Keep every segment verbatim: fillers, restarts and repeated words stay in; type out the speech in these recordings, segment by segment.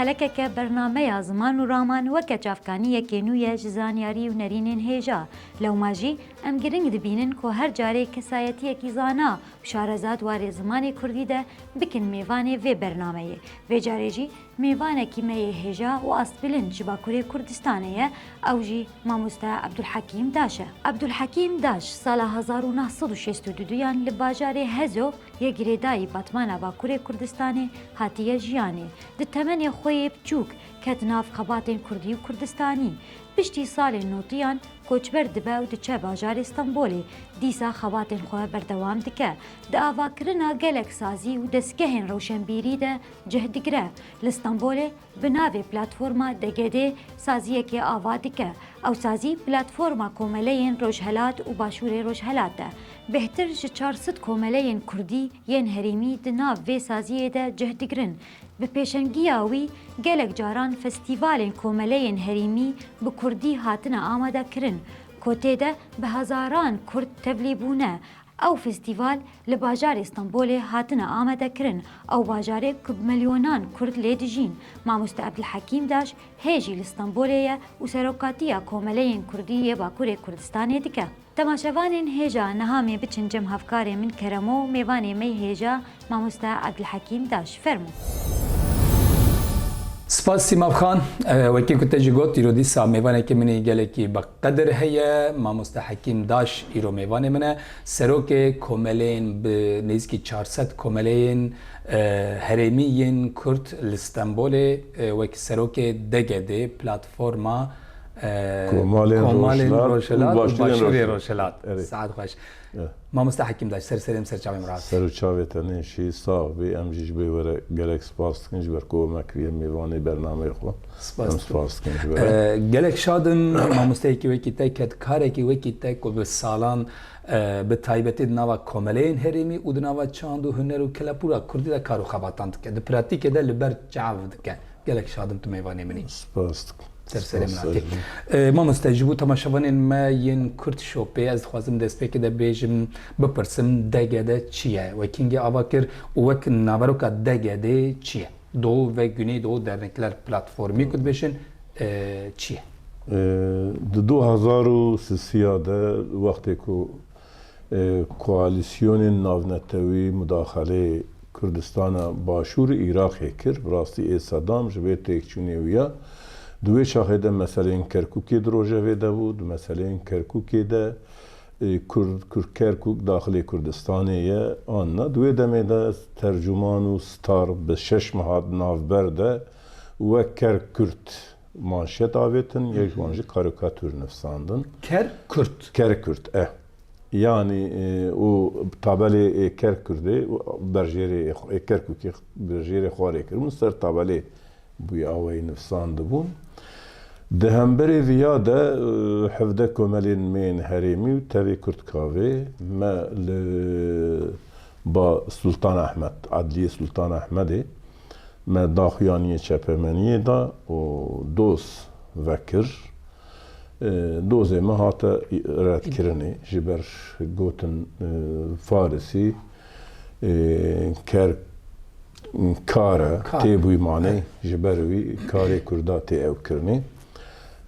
Xelekeke bernameya ziman û raman weke çavkaniyekê nû ye ji zanyarî û nerînên hêja. Lewma jî em giring dibînin ku her carê kesayetiyekî zana û şareza di warê zimanê kurdî de bikin mêvanê vê bernameyê. Vê carê jî mêvanekî me yê hêja û astbilind ji Bakurê Kurdistanê ye, ew jî mamoste Ebdulhekîm Daş e. Ebdulhekîm Daş sala hezar û neh sed û şêst û duduyan li bajarê Hezo yê girêdayî Batmana Bakurê Kurdistanê hatiye jiyanê. Di temenê xwe yê biçûk ket nav xebatên kurdî û kurdistanî. Piştî salên notiyan koçber dibe û diçe bajarê Stenbolê. Dîsa xebatên xwe berdewam dike. Di avakirina gelek sazî û destgehên rewşenbîrî de cih digire. Li Stenbolê bi navê Platforma D G D saziyekê ava dike. Ew sazî Platforma Komeleyên Rojhelat û Başûrê Rojhelat e. Bêhtir ji çar sed komeleyên kurdî yên herêmî di nav vê saziyê de cih digirin. Bi pêşengiya wî gelek caran festîvalên komeleyên herêmî bi kurdî hatine amadekirin, ku tê de bi hezaran kurd tevlî bûne. Ew festîval li bajarê Stenbolê hatine amadekirin. Ew bajarê ku bi milyonan kurd lê dijîn. Mamoste Ebdulhekîm Daş hê jî li Stenbolê ye û serokatiya komeleyên kurdî yê Bakurê Kurdistanê dike. Temaşevanên hêja, niha em ê biçin cem hevkarê min Keremo, mêvanê me yê hêja, mamoste Ebdulhekîm Daş. Fermo. Spas Sîmav Xan. E, wekî ku te jî got, îro dîsa mêvanekî min ê gelekî bi qedir heye. Mamoste Hekîm Daş îro mêvanê min e. Serokê komeleyên bi nêzîkî çar sed komeleyên, e, herêmî yên Kurd li Stenbolê, e, wek serokê D G D, Platforma, e, Komalên Komalên Rojhilat û Rojhilat û Başûrê Başûrê Rojhilat. Rojhilat. Evet. Saet xweş. Evet. Mamoste Hekîm Daş, ser serê min, ser çavê min rast. Ser û çavê te nêşî, sax bî. Em jî ji bo we re gelek spas dikin, ji ber ku we me kiriye mêvanê bernameyê xwe. Spas dikim. Em spas dikin ji we re. E, gelek şad in, mamosteyekî wekî te, kedkarekî wekî te ku bi salan, e, bi taybetî di nava komeleyên herêmî û di nava çand û huner û kelepûra kurdî de kar û xebatan dike. Di pratîkê de li ber çav dike. Gelek şad im tu mêvanê min î. Spas dikim. Ser serê min. Spas serê min. E, mamoste, ji bo temaşevanên me yên Kurd Şopê, ez dixwazim destpêkê de bêjim, bipirsim, D G D çi ye? Wekî hingê ava kir û wek naveroka D G D çi ye? Doğu ve Güneydoğu Dernekler Platformu ku dibêjin, e, çi ye? E, di du hezar û sisiya de wextê ku e, koalîsyonên navnetewî mudaxeleyê Kurdistana Başûr û Iraqê kir. Bi rastî ê Sedam ji vê têkçûnê wî ya. Di wê çaxê de meseleyên Kerkûkê di rojevê de bû, di meseleyên Kerkûkê de, e, Kurd, Kurd Kerkûk daxilê Kurdistanê ye an na. Di wê demê de tercûman û star bi şeş meha di navber de wek Kerkurt manşet avêtin, yek ji wan jî karikatûr nivîsandin. Ker Kurt. Ker Kurt, e. Yanî, e, û tabelê, e, Ker Kurdê û berjêrê, e, Kerkûkê berjêrê xwarê kiribûn, ser tabelê bûye awayî nivîsandibûn. Di hemberê viya de, e, hevdeh komelên me yên herêmî û tevê Kurd Kavê me li ba Sultan Ahmed, Adliyê Sultan Ahmedê, me daxuyaniyê çepemeniyê da û doz vekir. E, dozê me hate redkirinê ji ber gotin, e, Farisî, e, ker, kar e, Kar. Tê bûymanê, ji ber wî karê Kurda tê ewkirinê.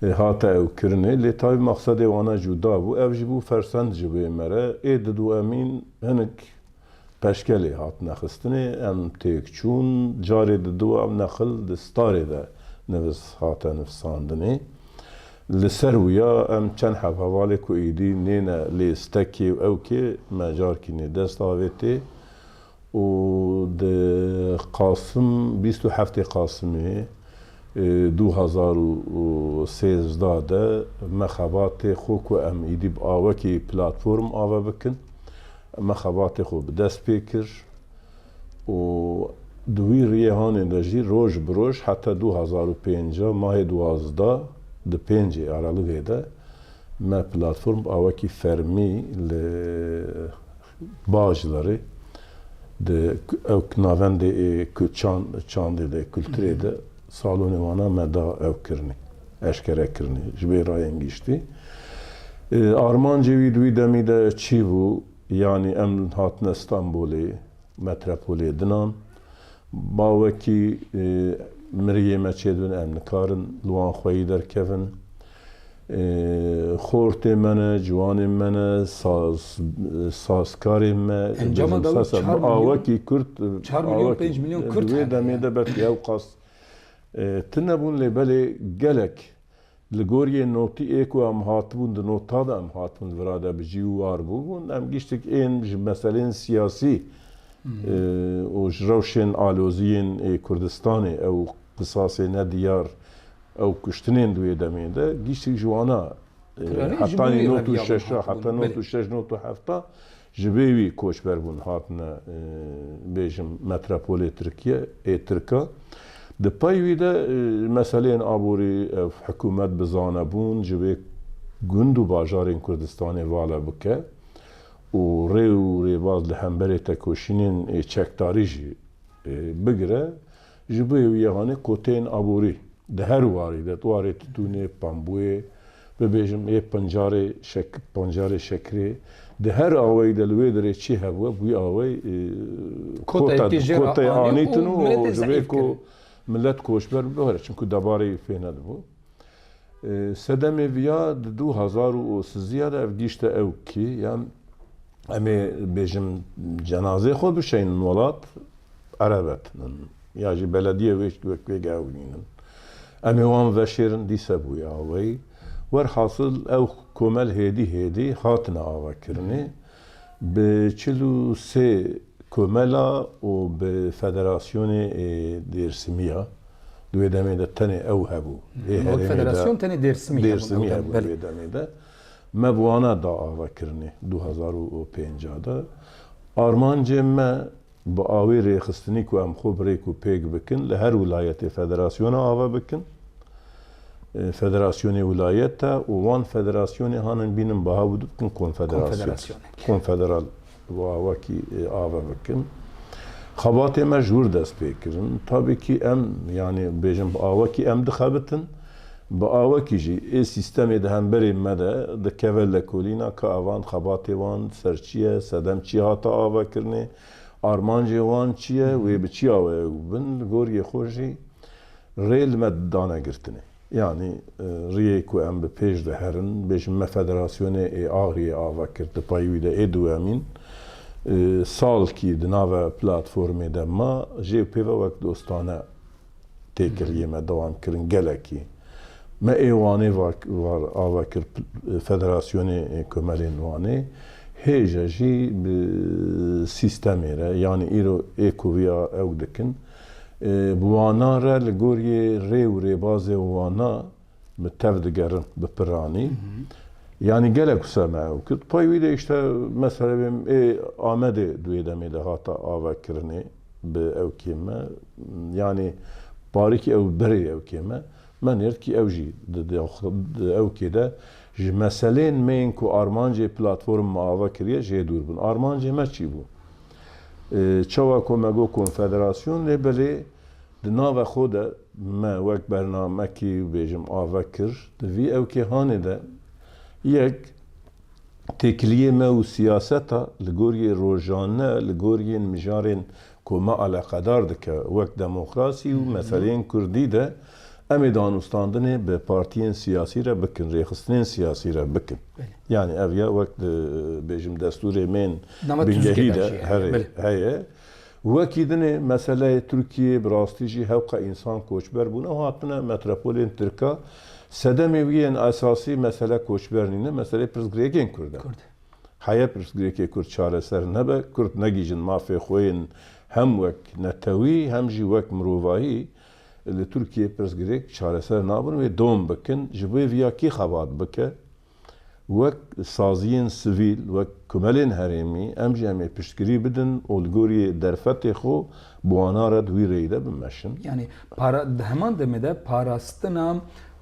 E, hate ewkirinê, lê tayî mexsedê wana cuda bû, ev jî bû fersend ji wê me re. Ê di du emîn hinik peşkelê hatine xistinê, em têk çûn, carê di du ev nexil di starê de nivîs hate nivîsandinê. Li ser wiya em çend heb hevalê ku êdî nêne lê stekê û ewkê me carkî nê dest avêtê û di Qasim, bîst û heftê Qasimê, e, du hezar û sêzdeh de me xebatê xwe ku em êdî bi awekî platform ave bikin, me xebatê xwe bi dest pê kir û di wî riyê hanê de jî roj bi roj heta du hezar û pênc, mahê duwazdeh, di pêncê Aralivê de me platform bi awekî fermî li Bajlerê di ew navendê ê ku-, çan-, çandê de, kulturê de salonê wana me da ew kirinê, eşkere kirinê ji vê rayên giştî. E, armancê wî di wî demî de çi bû? Yanî em hatine Stenbolê, metropolê dinan. Bawekî, e, miriyê me çêdibin, em nikarin li wan xweyî derkevin. Ê, xortê me ne, ciwanên me ne, saz, sazkarên me, Encama da sasa çar bi milyon, awekî Kurd, çar milyon, awekî, pênc milyon Kurd di wê hene demê yani. De belkî ew qas, ê, tune bûn, lê belê gelek li gor yê notî ê ku em hatibûn, di nota de em hatibûn, li vira de bi cî û war bûbûn. Em giştik ên ji meselên siyasî, Hmm. ê, û ji rewşên aloziyên ê Kurdistanê, ew qisasê nediyar, ew kuştinên di wê demê de, giştik ji wana, ê, Tirarî ji hetanî bo wî not û reviya şeş, bûn hatibûn. Heta not û şeş, not û heft ji bê wî koçber bûn, hatine, ê, bêjim, metropolê Tirkiye, ê Tirka. Di pey wî de, ê, meseleyên aborî, ev hikûmet bi zane bûn, ji vê gund û bajarên Kurdistanê vala bike û rê û rêbaz li hemberê tekoşînên, ê, çekdarî jî, ê, bigire, ji bo wî ye hanê koteyên aborî di her warî de, di warê titûnê, pembûyê, bibêjim ê pencarê şek-, pencarê şekirê, di her awayî de li wê derê çi hebû, bi wî awayî, ê, Kotayekî kota, jê re kotayê anî anîtin û û miletê ji vê zeîf ku kirin. Millet koçber bibere, çimku debarê wî pê nedibû. Ê, sedemê viya di du hazar û sêzdeh de ev gişte ew kî, yan em ê bêjim cenazê xwe bişeynin welat, erebetinin. Ya jî belediye wê wek wê gehewînin. Em ê wan veşêrin, dîse bûye awayî. Werhasil ew komel hêdî hêdî hatine avakirinê. Bi çil û sê komela û bi federasyonê, ê, Dêrsimî ya. Di wê demê de tenê ew hebû. Ê Wek herêmê de federasyon tenê Dêrsimî hebûn, Dêrsimî ew dem, hebû di belê. Wê demê de. Me bi wana da avakirinê du hazar û pêncî de. Armancê me bi awê rêxistinî ku em xwe bi rêk û pêk bikin, li her wilayetê federasyona ava bikin. E, federasyonê wilayet e û wan federasyonê hanin bînin biha û bikin konfederasyon. Konfederasyon. Konfederal û awakî, e, ava bikin. Xebatê me ji wir dest pê kirin. Tabî kî em, yanî bêjin bi awakî em dixebitin, bi awakî jî ê sîstemê di hemberê me de dikeve lekolîna ka evan xebatê wan ser çi ye, sedem çi hate avakirinê, armancê wan çi ye, wê bi çi awayek bin, li goriyê xwe jî rê li me dane girtinê. Yanî, e, riyê ku em bi pêş de herin, bêjin me federasyonê ê Axriyê ava kir, di payî wî de ê duwemîn, e, salkî di nava platformê de ma, jê pê ve wek dostane têkiliyê me dewam kirin gelekî. Me ê Wanê va-, var ava kir, p-, Federasyonê Komelên Wanê. Hêje jî bi sîstemê re, yanî îro ê ku viya ew dikin, e, bi wana re li goriyê rê û rêbazê wana bi tev digerin bi piranî. Hı hı. Yanî gelek wisa me ew kir. Pay wî de işte mesela bêm ê Amedê di wê demê de hata avakirinê bi ewkê me. Yanî parikî ew berê ewkê me. Me nêrt kî ew jî di, di, di ewkê de ji meselên me yên ku armancê platform me ava kiriye jê dûr bin. Armancê me çi bû? E, çawa ku me got konfederasyon, lê belê di nava xwe de me wek bernamekî bêjim ava kir. Di vî ewkê hanê de yek têkiliyê me û siyaseta li goriyê rojane, li goriyên mijarên ku me eleqedar dike, wek demokrasî û Hı hı. meseleyên kurdî de em ê danûstandinê bi partiyên siyasî re bikin, rêxistinên siyasî re bikin. Belê. Yanî ev ya wek di, bêjim, destûrê mêr Nava bingehî tuzûkê de de jî heye. herê Belê. heye. Wekî dinê meseleyê Tirkiyê bi rastî jî hewqa însan koçber bûne û hatine metropolên Tirka. Sedemê wî yên esasî mesele koçber nîne, meseleyê pirsgirêkên Kurd e. Kurd. Heye pirsgirêkê Kurd çareser nebe, Kurd negihîjin mafê xwe yên hem wek netewî hem jî wek mirovahî li Tirkiyê pirsgirêk çareser nabin, wê dom bikin, ji bo vê ya kî xebat bike? Wek saziyên sivîl, wek komelên herêmî, em jî em ê piştgirî bidin û li gorî derfetê xwe bi wana re di wî rêyî de bimeşin. Yanî para-, di heman demê de parastina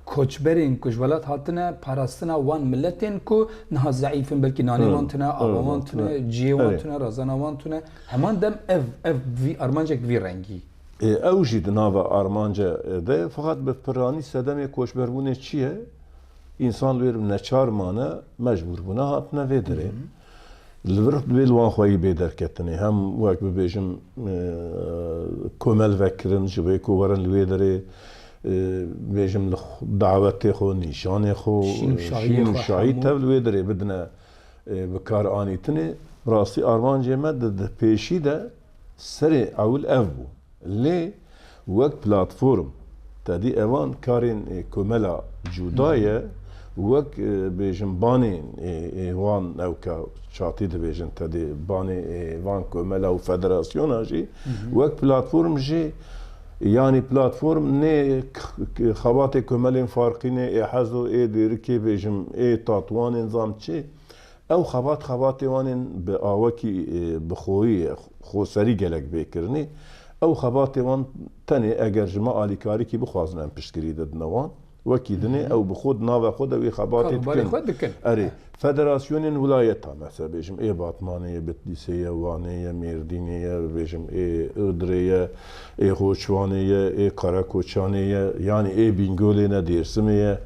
koçberên ku ji welat hatine, parastina wan miletên ku niha zeîf in, belkî nanê Evet, wan tune, ava evet, wan tune, evet. cihê wan Evet. tune, razana wan tune. Heman dem ev, ev vî armancek vî rengî. Ê, ew jî di nava armanca de, feqet bi piranî sedemê koçberbûnê çi ye? Însan li wê neçar mane, mecbûr bûne hatine vê derê. Hı hı. Li vir divê li wan xweyî bê derketinê. Hem wek bibêjim, e, komel vekirin, ji vê ku werin li wê derê, e, bêjim li xw-, dawetê xwe, nîşanê xwe, Şîn û e, şahiyê şîn û xwe şahî hemû. tev li wê derê bidine, e, bi kar anîtinê. Rastî armancê me di, di pêşî de serê ewil ev bû. Lê wek platform, tedî evan karên, e, komela cuda ye, wek, e, bêjim banên, e, e, wan ewka çatî dibêjin tedî banê, e, van komela û federasyona jî wek platform jî, yanî platform nê k-, k-, xebatê komelên farqînê, ê hezo, ê dêrikê bêjim, ê tatwanên zam çi, Ew xebat xebatê wan ên bi awekî, e, bi xweyî ye, xoserî gelek bê kirinê. Ew xebatê wan tenê eger ji me alîkarîkî bixwazin em piştgirî didine wan. Wekî dinê ew bi xwe di nava xwe de wê xebatê Karûbarê dikin. xwe dikin. Erê, He. federasyonên wilayeta, mesela bêjim, ê Batmanê ye, Bitlîsê ye, Wanê ye, Mêrdînê ye, bêjim, ê Iğdrê ye, ê Hoçwanê ye, ê Karakoçanê ye, yanî ê Bîngolê ne, Dêrsimê ye.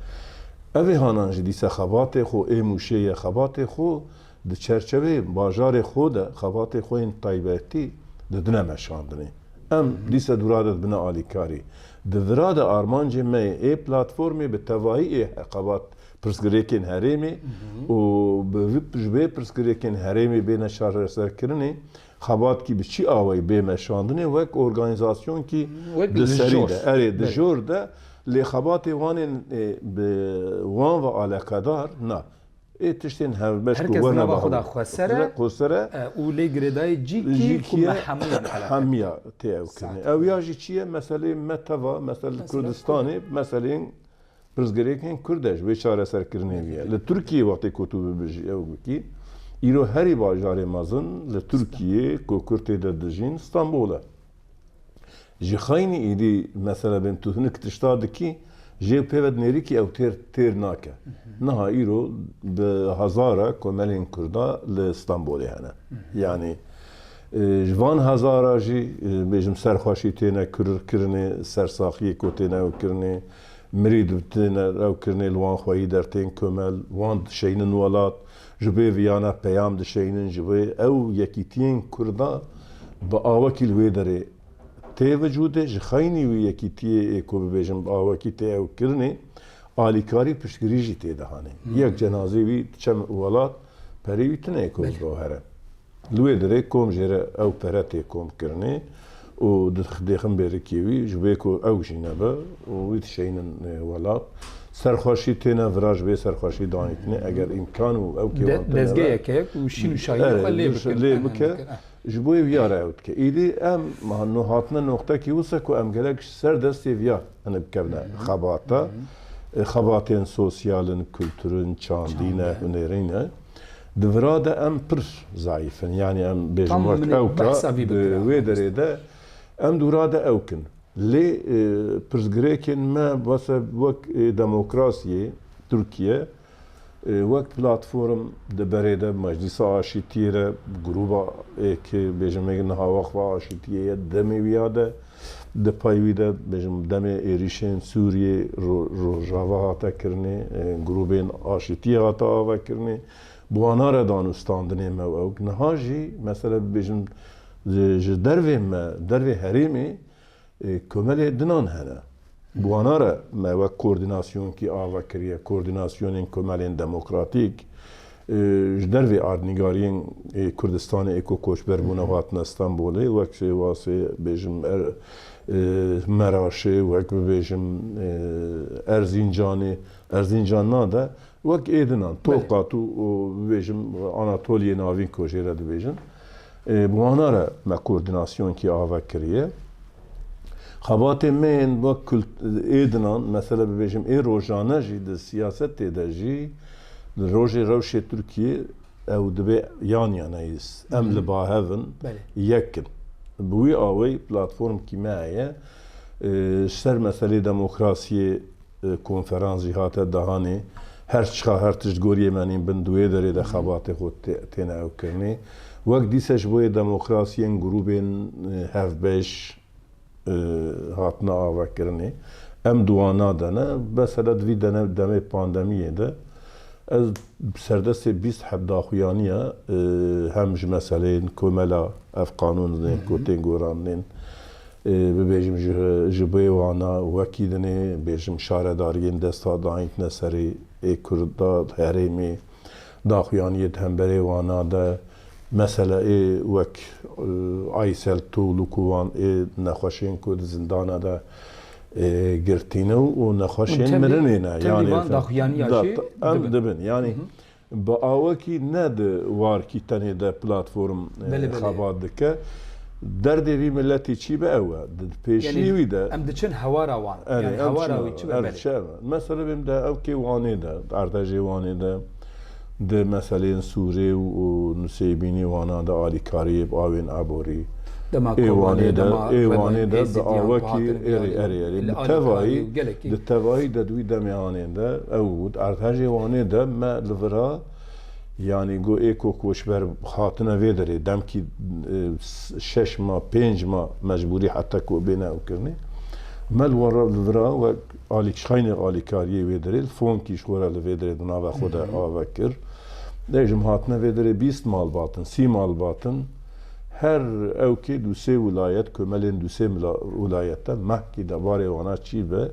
Evê hanan jî dîse xebatê xwe, ê Mûşê ye xebatê xwe, di çerçeveyê bajarê xwe de xebatê xwe yên taybetî didine meşandinê. Em dîse dûra de dibine alîkarî. Di vira de armancê me yê ê platformê bi tevahî ê xebat pirsgirêkên herêmê û bi vî, ji vê pirsgirêkên herêmê bêne çareserkirinê, xebatkî bi çi awayî bê meşandinê wek organîzasyonkî Wek di li serî jor. de, erê di Belê. jor de lê xebatê wan ên, e, bi wan ve alaqedar na. Ê tiştên hevbeş ku Herkes wene nava xwe da bahwe. xwesere, Xwesere, xwesere. e, û lê girêdayî cîkî Cîkî ku ye me hemûyan eleqe. hemiya tê ew kirinê. Saet. Ew ya jî çi ye? Meselê me teva, mesele Mesele Kurdistanê, meselên pirsgirêkên Kurd e ji wê çareserkirinê viye. Li Tirkiyê wextê ku tu bibijî ew bikî, îro herî bajarê mezin li Tirkiyê ku Kurd tê de dijîn Stenbol e. Ji xeynî êdî mesela bên tu hinek tişta dikî, jê pê ve dinêrî kî ew têr, têr nake. Niha îro bi hezara komelên Kurda li Stenbolê hene. Yanî, e, ji van hezara jî, e, bêjim serxweşî têne kir-, kirinê, sersaxiyê ku têne ew kirinê, mirî di têne ew kirinê, li wan xweyî dertên komel, wan dişeynin welat, ji bê viyana peyam dişeynin, ji bê ew yekîtiyên Kurda bi awekî li wê derê tê vicûdê, ji xeynî wî yekîtiyê ê ku bibêjin bi awekî tê ew kirinê, alîkarî piştgirî jî tê de hanê. Hmm. Yek cenazê wî diçe welat, perê wî tune ê ku Belê. bibe here. Li wê derê kom jê re ew pere tê kom kirinê û dix-, dêxin bêrikê wî ji bê ku ew jî nebe û wî dişeynin, e, welat. Serxweşî têne vira ji bê serxweşî danîtinê eger îmkan û ew De-, kêwantir nebe. dezgeheke ku şîn û şahiyê Erê, xwe lê bikin, lê em bike. bikin, eh. Ji bo vîya re ew dike. Îdî em ha-, no hatine noqtekî wisa ku em gelek ji ser destê viya hene bikevine xebata. E, xebatên sosyal in, kultur in, çandî ne, Çandî. hunerî ne. Di vira de em pir zayîf in. Yanî em bêjin Tam wek min ê ew ka behsa vî di bikirin. wê derê de em dûra de ew kin. Lê, e, pirsgirêkên me wese wek, e, demokrasiyê Tirkiye, e, wek platform di berê de Meclisa Aşîtiyê re, grûba ê ki bêjim ê niha Weqfa Aşîtiyê ye, demê wiya de, di pey wî de bêjim demê êrîşên Sûriyê, Ro-, Rojava hate kirinê, e, grûbên Aşîtiyê hate ava kirinê, bi wana re danûstandinê me û ew. Niha jî, mesele bibêjim, ji, ji dervê me, dervê herêmê, e, komelê dinan hene. Bi wana re me wek koordînasyonkî ava kiriye, koordînasyonên komelên demokratîk, e, ji dervê ardnîgariyên, e, Kurdistanê ê ku koçber bûne û hatine Stenbolê, wek Sêwasê, bêjim, er-, e, Meraşê, wek bibêjim, e, Erzincanê, Erzincan nade, Wek êdinan, Belê. Tokat û, û bibêjim, Anatoliyê Navîn ku jê re dibêjin. E, bi wana re me koordînasyonkî ava kiriye. Xebatê me yên wek kult-, êdinan, mesele bibêjim, ê rojane jî di siyasetê de jî, di rojê rewşê Tirkiyê ew dibe yan yanayî. Em Hı hı. li ba hev in, Belê. yek in. Bi wî awayî platformkî me heye, e, ji ser meselê demokrasiyê, e, konferans jî hate dahanê. Her çiqa her tişt goriyê me nîn bin di wê derê de xebatê xwe tê-, têne ew kirinê. Wek dîse ji bo yê demokrasiyên grûbên, e, hevbeş, e, hatine avekirinê. Em di wana de ne. Mesela di vî dene-, demê pandemiyê de, Ez bi serdestê bîst heb daxuyaniya, e, hem ji meseleyên komela, ev qanûn ên ku tên goranên, e, bibêjim ji, ji bo wana wekî dinê, bêjim şaredariyên desta dayîntine serê ê Kurda herêmê, daxuyaniyê di hemberê wana de, mesele ê wek, e, Aysel Tuğlu ku wan ê nexweşên ku di zindana de, e, girtîne û, û nexweşên mirinê ne. Tevî yanî van daxuyaniya jî em dibin. Yanî bi awekî ne di warkî tenê de platform, e, xebat dike. Derdê vî miletî çî be ew e. Di pêşî wî de. Em diçin hewara wan. Erê, yanî hewara wî çi be, belê. Mesela bêm de ew kê Wanê de, erdhejê Wanê de, di meseleyên sûrê û, û nusêbînî wana de alîkariyê bi awên eborî. Dema ê Wanê de, ê Wanê de bi awekî erê, erê, erê. Bi tevahî, di tevahî de di wî demê anên de ew û di erdhejê Wanê de me li vira, yanî go ê ku koçber hatine vê derê, demkî, e, şeş ma, pênc ma mecbûrî heta ku bêne ew kirinê. Me li wara li vira wek alîkşaynê alîkariyê wê derê, li fonkî ji xwe re li vê derê di nava xwe de ava kir. Dê jim hatine vê derê bîst malbatin, sî malbatin, her ewkê dûsê wilayet, komelên dûsê mila-, wilayet de mehkî debarê wana çî be,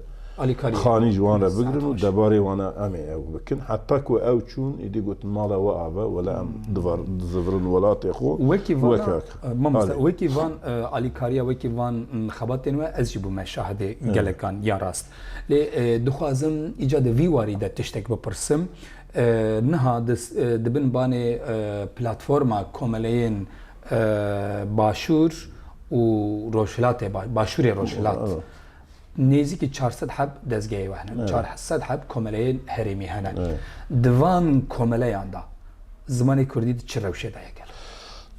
xanî ji wan re bigirin û debarê wana em ê ew bikin. Heta ku ew çûn, êdî gotin mala we ava, wele em divar-, dizivirin welatê xwe. Wekî vana, e, mamoste, wekî van, e, alîkariya, wekî van, m, xebatên we, ez jî bûme şahidê gelekan ya rast. Lê, e, dixwazim îca di vî warî de tiştek bipirsim. E, niha di, e, di bin banê, e, platforma komeleyên, e, Başûr û Rojhilatê, Ba-, Başûrê Rojhilat. Nêzîkî çar sed heb dezgehê we hene. Çar sed heb komeleyên herêmî hene. Di van komeleyan de zimanê kurdî di çi rewşê de ye gelo?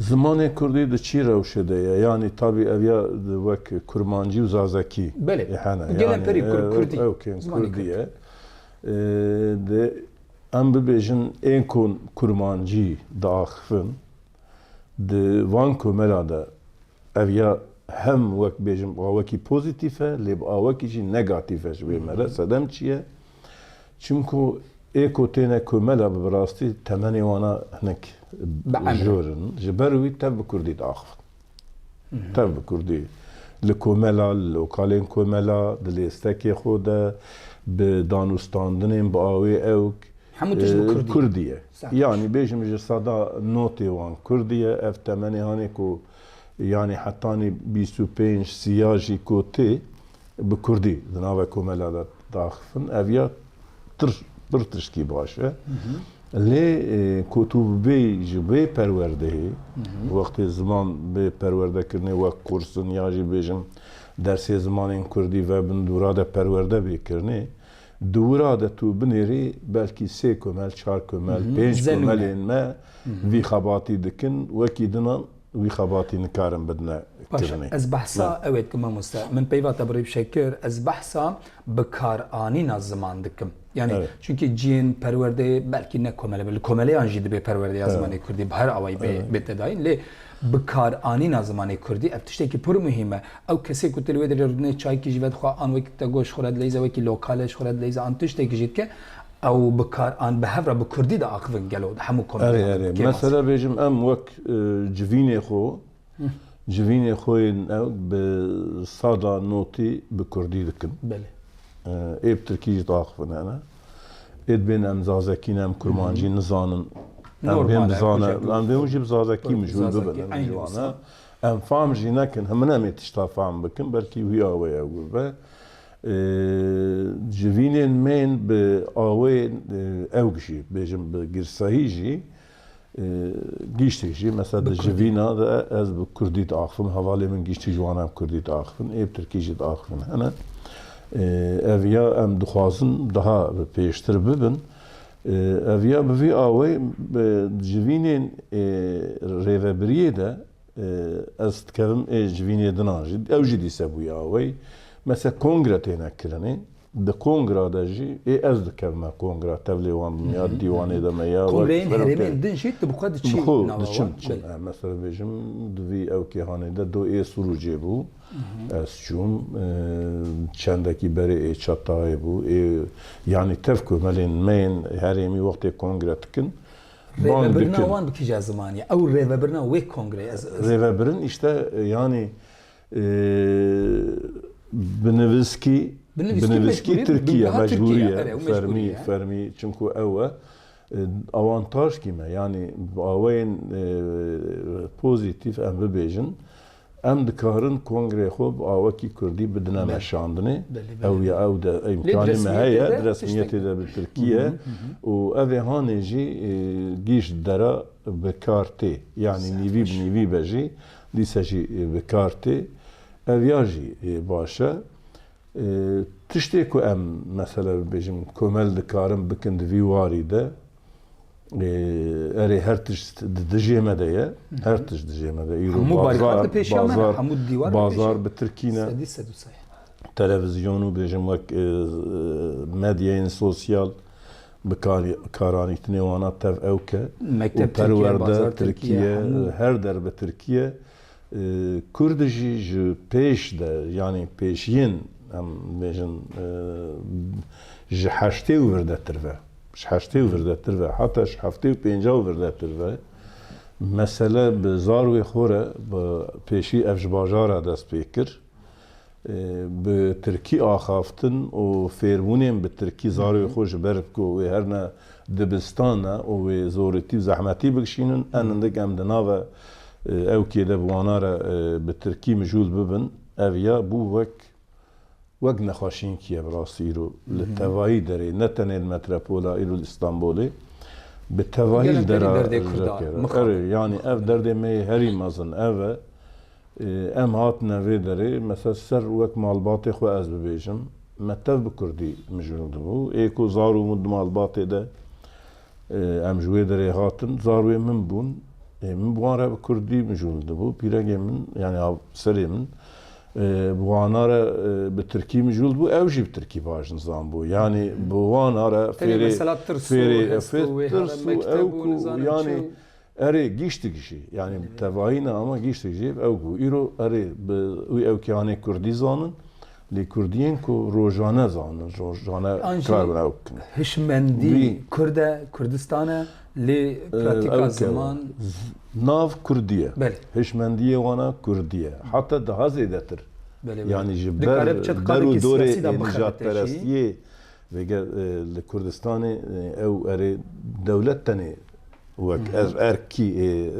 Zimanê kurdî di çi rewşê de ye? Yanî tabî ev ya wek kurmancî û zazakî hene. Belê. Gelek berî kur-, kurdî. Ew kên kurdî ye. E, de em bibêjin ên ku kurmancî diaxifin, di van komela de ev ya hem wek bêjim awekî pozîtîf e, lê bi awekî jî negatîf e ji wê me re. Sedem çi ye? Çimku ê ku têne komela bi rastî temenê wana hinek jor in. Ji ber wî tev bi kurdî diaxifin. Tev bi kurdî. Li komela, li lokalên komela, di lêstekê xwe de, bi danûstandinên bi awê ewk, hemû tişt bi kurdî ye. Yanî bêjim ji seda notê wan kurdî ye. Ev temenê hanê ku yanî hetanî bîst û pênc siya jî ku tê bi kurdî di nava komela de daxifin. Ev ya tir, pir tişkî baş e. Lê, e, ku tu bibê ji bê perwerdehê, wextê ziman bê perwerdekirinê wek kursin ya jî bêjim dersê zimanên kurdî ve bin dûra de perwerde bê kirinê, di wira de tu binêrî belkî sê komel, çar komel, pênc komelên me vî xebatî dikin, wekî dinan wî xebatî nikarin bidine kirinê. Baş e, ez behsa ew ê dikim mamoste. Min peyva te bi rê bi şekir, ez behsa bikaranîna ziman dikim. Yanî, çunkî cihên perwerdeyê belkî ne komele be. Li komeleyan jî dibê perwerdeya zimanê kurdî bi her awayî bê, bête dayîn. Lê bikaranîna zimanê kurdî ev tiştekî pir muhîm e. Ew kesê ku tu li wê derê rûdinê çaykî jî vedixwe, an wekî te got ji xwe re dileyze, wekî lokale ji xwe re dileyze, an tiştekî jî dike, ew bikar an bi hev re bi kurdî diaxivin gelo di hemû komeleyan. Erê, erê. Mesela bêjim em wek, e, civînê xwe, civînê xwe yên ew bi sada notî bi kurdî dikin. Belê. E, ê bi tirkî jî diaxivin hene. Ê dibên em zazakî ne, em kurmancî nizanin. Em bên bi zane, em bên jî bi zazakî mijûl bibin, em ji wan e. Em fam jî nekin, hemine em ê tişta fam bikin, belkî wî awê ew bibe. E, civînên me yên bi awê, e, ew jî, bêjim bi girsahî jî, e, giştî jî, mesela di jivîna de ez bi kurdî diaxivim, hevalê min giştî ji wan em kurdî diaxivin, ê bi tirkî jî diaxivin hene. E, ev ya em dixwazin daha bi pêştir bibin. E, ev ya bi vî awê, e, civînên, e, rêvebiriyê de, e, ez dikevim ê civînê dinan jî, ew jî dîse bûye awey. Mesela kongre têne kirinê. Di kongra de jî ê ez dikevime kongra, tevlê wan bim ya dîwanê de me ya wek Kongreyên serokê. Herêmên din jî tu bi xwe diçî Bi xwe nava diçim, wan? Diçim. Belê. E, mesela bêjim, di vî ew kêhanê de do ê Sirûcê bû. Ez çûm, e, çendekî berê ê Çatayê bû. Ê, yanî tev komelên me yên herêmî wextê kongre dikin, bang Rêvebirina dikin. Wan bi kîja zimanî? Ew rêvebirina wê kongreyê ez, ez Rêvebirin işte, e, yanî, e, bi nivîskî, Bi nivîskî bi nivîskî mecbûrî, Tirkiye, bi niha mecbûrî Tirkiye, ye, fermî, fermî, çimku ew e, e, awantaj kî me, yanî bi awayên, e, pozîtîf em bibêjin, em dikarin kongreyê xwe bi awakî kurdî bidine Belê. Meşandinê. Belê, belê, Ew ya belê. Ew de Lê îmkanê me resmiyetê heye, de di resmiyetê tiştek de bi tirkî ye. Hı hı, hı hı. Û ev ê hanê jî, e, gîş dera bi kar tê. Yanî Ser nîvî bi baş. Nîvî be jî, dîse jî, e, bi kar tê. Ev ya jî, e, baş e. E, tiştê ku em, mesela bibêjim, komel dikarin bikin di vî warî de, e, erê her tişt di dijê me de ye, Hı hı. her tişt dijê me de. Îro Hemû bazar, barîkat li pêşiya me ne, bazar, hemû dîwar li bazar pêşiya. Bi tirkî ne. Sedî sed û sey. Televîzyon û bêjim wek, e, e, medyayên sosyal bi karî-, karanîtinê wana tev ew ke. Mekteb Û Tirkiye, perwerde bazar Tirkiye, Tirkiye, hemû. Her der bi Tirkiye. E, Kurd jî ji pêş de, yanî pêşiyên, em bêjin, e, ji heştê û virdetir ve. Ji heştê û virdetir ve. Heta ji heftê û pênca û virdetir ve. Mesele bi zarwê xwe re, bi pêşî ev ji bajara dest pê kir. E, bi tirkî axaftin û fêrbûnên bi tirkî zarwê xwe ji ber ku wê herne dibistan e û wê zorîtî û zehmetî bikişînin, en hindik em di nava, e, ewkê de bi wana re, e, bi tirkî mijûl bibin. Ev ya bû wek, wek nexweşînkî ye bi rastî îro. Li tevayî derê, ne tenê li metropola îro li Îstanbulê, bi tevayî Gelek li dera derdê Kurda, Erê, yanî ev derdê me yê herî mezin ev e. Ê, em hatine vê derê, mesela ser wek malbatê xwe ez bibêjim, me tev bi kurdî mijûl dibû. Ê ku zar û min di malbatê de, ê, em ji wê derê hatin, zarwê min bûn. Ê, min bi wan re bi kurdî mijûl dibû. Pîregê min, yanî av-, serê min, ê, bi wana re, ê, bi tirkî mijûl dibû. Ew jî bi tirkî baş nizan bû. Yanî bi wana re Tenê fêrê, mesela tirs û fêrê, hest û fêr-, wê tirs here û mekteb ew û ku, nizanim yanî çi û Erê, giştik jî, yanî bi tevahî ne ama giştik jî ew bû. Îro erê bi wî ew kêhanê kurdî zanin, lê kurdiyên ku rojane zanin, rojane An jî kar bin ew bikin. Hişmendî Wî Kurd e, Kurdistan e, lê E, pratîka ew ke ziman z-, nav kurdî ye. Belê. Hişmendiyê wana kurdî ye. Heta daha zêdetir. Belê, belê. Yanî ji Dikare ber, bi çi ber û dikare dorê siyasî de ê bixebite nijadperestiyê jî. Vêge, e, li Kurdistanê, e, ew erê dewlet tenê wek Hı hı. er-, erkî, e, e,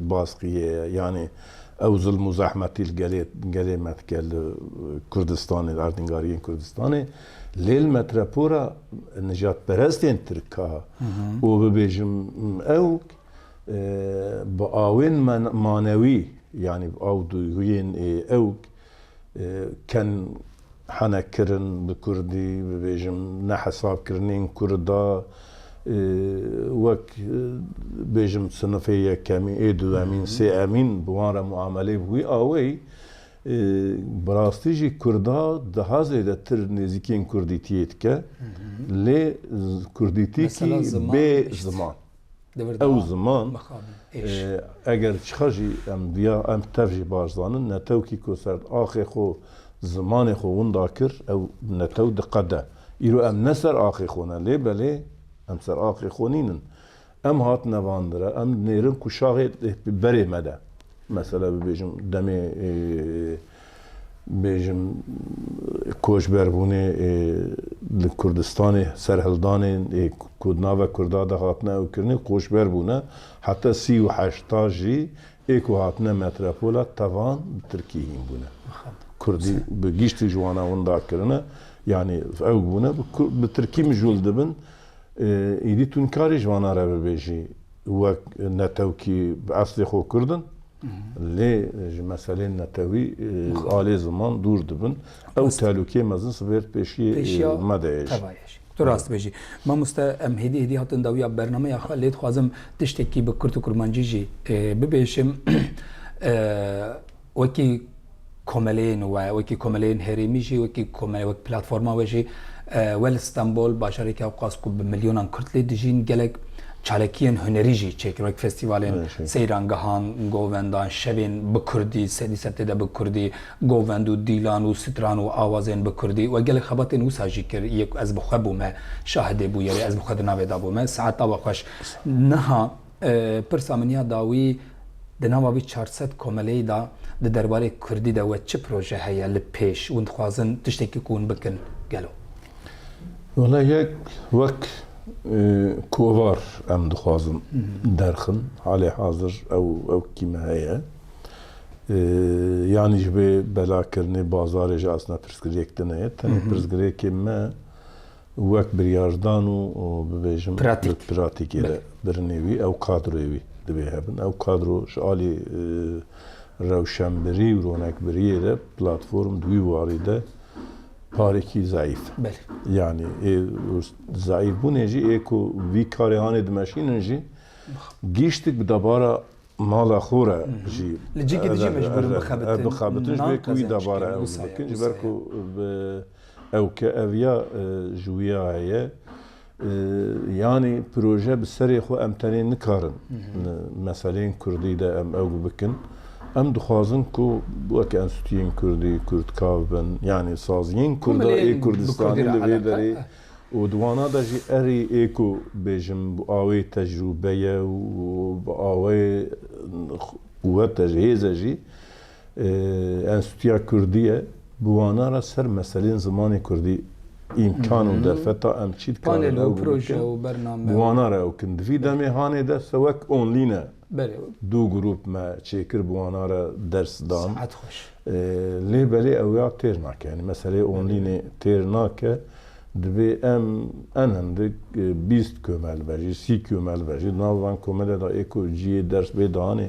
baskiyê ye. Yanî ew zilm û zehmetî li gelê, gelê me dike li, e, Kurdistanê, li erdnîgariyên Kurdistanê. Lê li metropora nijadperestên Tirka Hı hı. û bibêjim ew, e, bi awên man-, manewî, yanî bi aw duyguyên, e, ew, e, ken hene kirin bi kurdî, bibêjim, nehesabkirinên kurda, e, wek, e, bêjim, sinifê yekemîn, ê duwemîn, Hı hı. sêemîn bi wan re muamelê bi wî aweyî, e, bi rastî jî kurda daha zêdetir nêzîkên kurdîtiyê dike. Hı hı. Lê z-, kurdîtîkî Mesela ziman, bê işte. Ziman. Di vir Ew de ziman, mixabin, êş. E, eger çiqa jî em viya, em tev jî baş zanin, netewkî ku ser axê xwe, zimanê xwe winda kir, ew netew diqede. Îro em ne ser axê xwe ne, lê belê em ser axê xwe nînin. Em hatine van dire, em nêrin ku şaxê berê me de. Mesela bibêjim, demê, e, bêjim, koçberbûnê, ê, li Kurdistanê serhildanên, ê, ku di nava Kurda de hatine ew kirinê, koçber bûne. Heta sî û heşta jî ê ku hatine metropola tevan bi tirkî hîn bûne. Kurdî bi giştî ji wana winda kirine. Yanî ew bûne bi kur-, bi tirkî mijûl dibin. Ê, îdî tu nikarî ji wana re bibêjî wek netewkî bi eslê xwe kurd in. Lê ji meselên netewî, e, Mixabin. Alê ziman dûr dibin. Ew Rast. Tehlûkeyê mezin sibêr pêşiyê, e, Pêşiya me de ye jî. Tevayê jî. Tu rast bêjî. Mamoste, em hêdî hêdî hatin dawiya bernameya xwe, lê dixwazim tiştekî bi kurt û kurmancî jî, e, bibêjim. E, wekî komeleyên we, wekî komeleyên herêmî jî, wekî komele-, wek platforma we jî, E, we li Stenbol, bajarê Kewqas ku bi milyonan Kurd lê dijîn, gelek çalakiyên hunerî jî çêkir, wek festîvalên seyrangehan, govendan, şevên bi Kurdî, sedî sed tê de bi Kurdî, govend û dîlan û stran û awazên bi Kurdî. We gelek xebatên wisa jî kir, yek ez bi xwe bûme şahidê bûyerê, ez bi xwe di navê de bûme. Saet ava xweş. Niha, e, pirsa min ya dawî, di nava vî çar sed komeleyî de di derbarê Kurdî de we çi proje heye li pêş? Hûn dixwazin tiştekî ku hûn bikin gelo? Wela yek wek, e, kovar em dixwazin derxin. Halê hazir ew, ew kî me heye. E, yanî ji vê belakirinê bazarê jî aslında pirsgirêk tune ye. Tenê pirsgirêkê me wek biryardan û, û bibêjim Pratik. Bi pratîkê de birinê wî, ew kadroyê wî divê hebin. Ew kadro ji alî, e, rewşenbirî û ronekbiriyê de platform di wî warî de parekî zayîf. Belê. Yanî ê zayîfbûnê jî ê ku vî karê hanê dimeşînin jî giştik bi debara mala xwe re jî. Li cihekî dijî mecbûr in bixebitin. Bixebitin ji ber ku wî debara ew bikin. Ji ber ku bi ew ke ev ya, e, ji wî ya heye. E, yanî proje bi serê xwe em tenê nikarin, e, meseleyên Kurdî de em ew bikin. Em dixwazin ku wek enstituyên Kurdî, Kurdkav bin, yanî saziyên Kurda ê Kurdistanî li vê derê û di wana de jî erê ê ku bêjim bi awê tecrûbe ye û bi awê quwet e jî, hêz e jî, e, Enstitûya Kurdî ye. Bi wana re ser meselên zimanê Kurdî îmkan û derfeta em çî dikarin ew bikin. Bi wana re ew kin. Di vî demê hanê de se wek onlîne. Belê. Du grûp me çêkir, bi wana re ders dan. Saet xweş. E, lê belê ew ya têr nake. Yanî meseleyê onlînê têr nake. Dibê em en hindik, e, bîst komel be jî, sî komel be jî. Di nav van komelê de ê ku cihê ders bê danê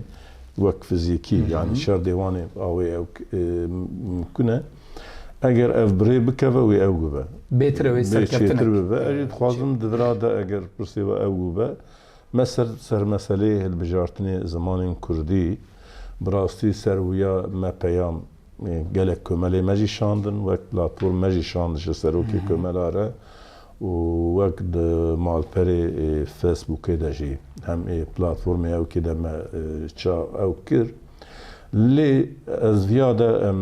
wek fizîkî, yanî şerdê wan ê awê ew, e, mimkun e. Eger ev bi rê bikeve, wê ew bibe. Bêtir e wê serkeftinek. Bê çêtir bibe. Ez jî dixwazim di vira de eger pirsê we ew bibe, Me ser, ser meseleyê hilbijartinê zimanên Kurdî, bi rastî ser wiya me peyam, e, gelek komelê me jî şandin, wek platform me jî şand ji serokê komela re û wek di malperê, e, Facebookê de jî hem ê platformê ewkê de me, e, ça ew kir. Lê ez viya de em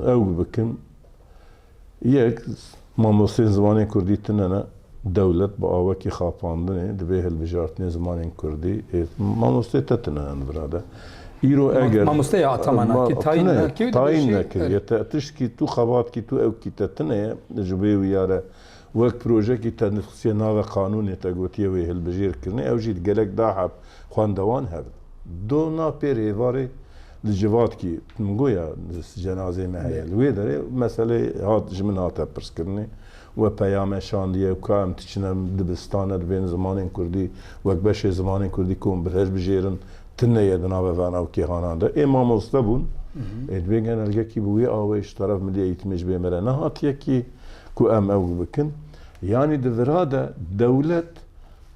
ew bikim, Yek, mamosteyên zimanên kurdî tune ne, dewlet bi awekî xapandinê divê hilbijartinê zimanên kurdî, ê, mamosteyê te tune ne di vira de. Îro Ma-, eger mamosteya Ataman ma-, ki tayîn tune, nekir, tayîn dibêjî, nekiriye. Te tiştkî tu xebatkî tu ewkî te tune ye, ji vê wiyare wek projekî te nivxistiye nave qanûnê te gotiye wê hilbijêr kirinê, ew jî gelek daha xwendewan hebin. Dona pêr êvarê li civatkî, min goya cenazê me heye. Li wê derê meselê hat, ji min hate pirskirinê. We peyame şandiye, ka em diçine dibistane, dibên zimanên kurdî, wek beşê zimanên kurdî ku hûn bi hilbijêrin, tune ye di nave van ew kêhanan de. Ê mamoste bûn. Ê dibê genelgekî bi wî awê ji teref Milî Eğitimê ji bê me re nehatiye kî ku em ew bikin. Yanî di vira de dewlet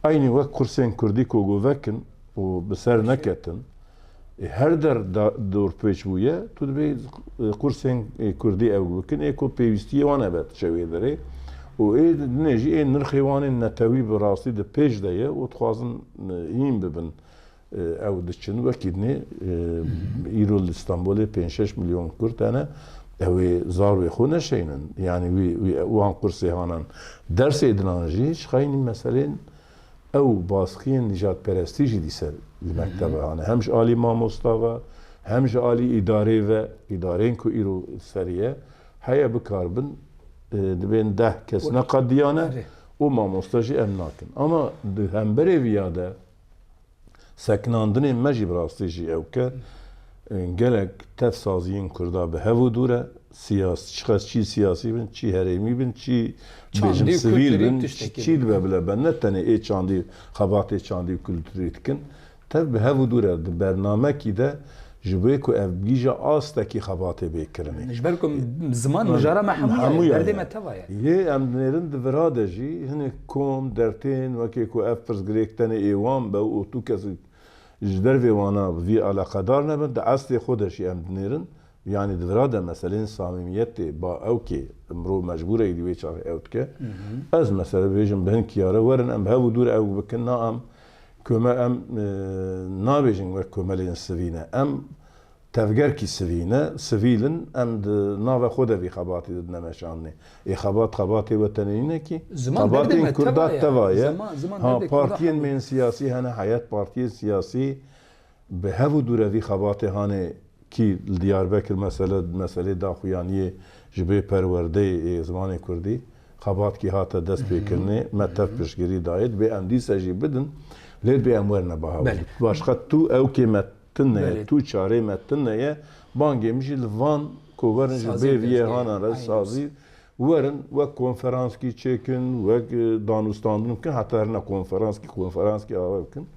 eynî wek kursên kurdî ku govekin, û bi ser neketin. E, her der da-, dorpêç bûye, tu dibê, e, kursên, e, kurdî ew bikin, ê ku pêwîstiyê wan hebe diçe wê derê. Û ê dinê jî ê nirxê wan ên netewî bi rastî di pêş de ye û dixwazin, e, hîn bibin, e, ew diçin. Wekî dinê, e, îro li Stenbolê pênc şeş milyon kurd hene, ew ê zarwê xwe neşeynin. Yanî wî, wî, wan kursê hanan dersê dinan jî, ji xeynî meselên Ew baskiyên nîjadperestî jî dîse li mektebe hane. Hem ji alî mamosta ve, hem ji alî îdarê ve, îdareyên ku îro serî ye, heye bikarbin, e, dibên deh kes neqediyane û mamosta jî em nakin. Ama di hemberê viya de sekinandinên me jî bi rastî jî ew ke, e, gelek tev saziyên Kurda bi hev û dû re, siyas-, çiqas çî siyasî bin, çî herêmî bin, çî bêjim sivîl bin, çî, çî dibe bile be. Ne tenê ê çandî, xebatê çandî û kulturî dikin. Tev bi hev û dû re di bernamekî de ji bo ku ev gîja astekî xebatê bê kirinê. Ji ber ku ziman mijara me hemû ye, derdê me teva ye. Yê em dinêrin di vira de jî hinek kom, dertên wekê ku ev pirsgirêk tenê ê wan be û tu kes ji dervê wana bi vî eleqedar nebin, di eslê xwe de jî em dinêrin, Yanî di vira de meselên samîmiyetê ba ew kê, mirov mecbûr e êdî wê çaxê ew dike. Ez mesela bêjim bi hin kiyare werin em bi hev û dûr ew bikin, na em kome-, em, e, nabêjin wek komelên sivî ne. Em tevgerkî sivî ne, sivîl in, em di nava xwe de vî xebatî didine meşandinê. Ê xebat, xebatê wetenî nîne kî. Ziman derdê Xebatên me, Kurda teva ye. teva ye. Ziman, ziman Ha, derdê Kurda partiyên hemî. Bên siyasî hene, heyet partiyên siyasî bi hev û dûre vî xebatê hanê kî li Diyarbekir mesele, meselê daxuyaniyê ji bê perwerdeyê ê zimanê Kurdî xebatkî hate destpêkirinê, me tev piştgirî dayê, dibê em dîse jî bidin, lê dibê em werine baha Belê. Başqa tu ew kê me tune ye, Belê. tu çarê me tune ye, bangê min jî li van ku werin ji Sazî bê viyê destê, hanan re aynen. sazî werin, wek konferanskî çêkin, wek, e, danûstandin bikin, heta herine konferanskî, konferanskî ava bikin.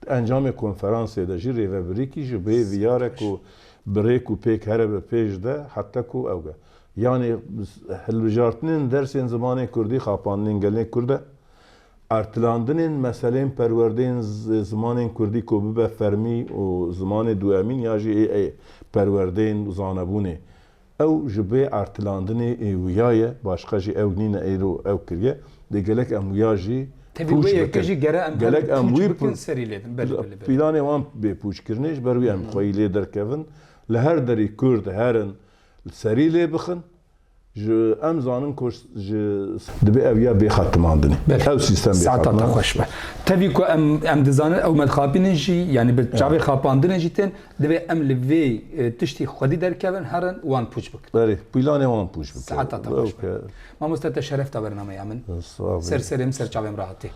Di encamê konferansê de jî rêvebirîkî ji bê viyare ku bi rêk û pêk here bi pêş de heta ku ew be. Yanî hilbijartinên dersên zimanê Kurdî xapandinên gelê Kurd e. Ertilandinên meselên perwerdeyên z-, zimanên Kurdî ku bibe fermî û zimanê duemîn ya jî ê, ê perwerdeyên zanebûnê. Ew ji bê ertilandinê ê wiya ye, başqa jî ew nîne êro ew kiriye. Dê gelek em wiya jî Tevî pûç wê yeke bikin. jî gere em Gelek herin em pûç wî bikin, pû-, serî lê bin. Belê, belê, belê. Planê wan bê pûçkirinê, ji ber wî em xweyî lê derkevin. Li her derî Kurd herin, serî lê bixin. Ji, em zanin ku ji, dibê ev ya bê xetimandinê. Belê. Ew sîstem bê Saeta te xetimand. xweş be. Tevî ku em, em dizanin ew medxapînin jî, yanî bi çavê xapandinê jî tên, Divê em li vê, e, tiştî xwedî derkevin, herin wan pûç bikin. Erê, planê wan pûç bikin. Saeta te Ew xweş be. ke- Mamoste, te şeref da bernameya min. Sağ ol. Ser serê min, ser çavê min re hatî.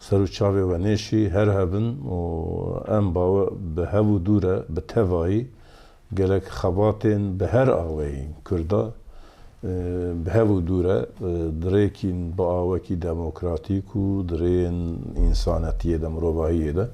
Ser û çavê we nêşî, her hebin û em bawe bi hev û dû re, bi tevayî gelek xebatên bi her awayî Kurda e, bi hev û dû re, e, di rêkîn bi awekî demokratîk û di rêyên însanetiyê de, mirovahiyê de,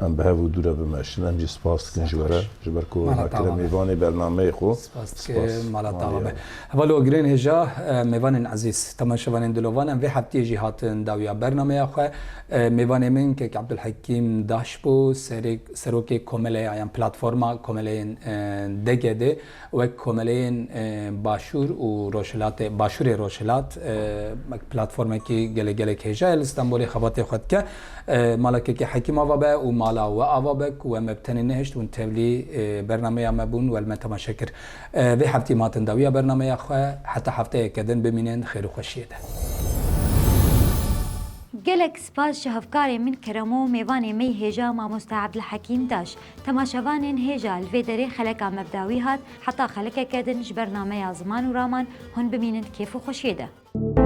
em bi hev û dû re bimeşin. Em jî spas dikin ji we re, ji ber ku Mala me kire tava be. mêvanê bernameyê xwe. Spas dike, Spas. mala Malê tava be. ew. Hevalê girên hêja, e, mêvanên ezîz, temaşevanên dilovan, em vê heftiyê jî hatin dawiya bernameya xwe. E, mêvanê min kek Abdulhekîm Daş bû, serê-, serokê komeleya yan platforma komeleyên, e, D G D. Wek komeleyên, e, Başûr û Rojhilatê, Başûrê Rojhilat, e, wek platformekî gelek, gelek hêja ye li Stenbolê xebatê xwe dike. E, mala kekê Hekîm ava be û mala we ava be ku we me bi tenê nehişt, hûn tevlî, e, bernameya me bûn, we li me temaşe kir. E, vê heftî em hatin dawiya bernameya xwe, heta hefteyeke din bimînin xêr û xweşiyê de. Gelek spas ji hevkarê min kerem û mêvanê me yê hêja mamoste Abdulhekîm Daş. Temaşevanên hêja, li vê derê xeleka me bi dawî hat, heta xelekeke din ji bernameya Ziman û Raman hûn bimînin di kêf û xweşiyê de.